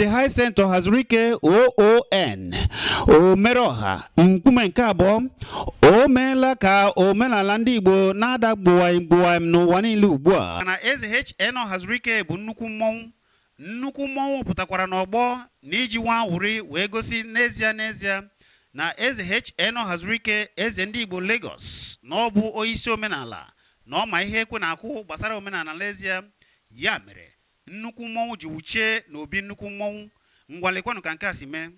Eze Hyacinth Ohazurike OON Omereọha nkume nke abụọ o meela ka omenala ndị Igbo na-ada gbuwaim gbuwaim n'ụwa niile ugbu a. Na Eze HN Ohazurike bụ nnukwu mmọnwụ. Nnukwu mmọnwụ pụtakwara n'ọgbọ na iji nwa wuri wee gosi n'ezie n'ezie na Eze HN Ohazurike eze ndị Igbo Lagos na ọ bụ onyeisi omenala na ọ ma ihe ekwe na-akwụ gbasara omenala n'ezie. Ya mere nnukwu mmọnwụ ji wuchie n'obi nnukwu mmọnwụ. Ngwalekwanụ ka nke a si mee.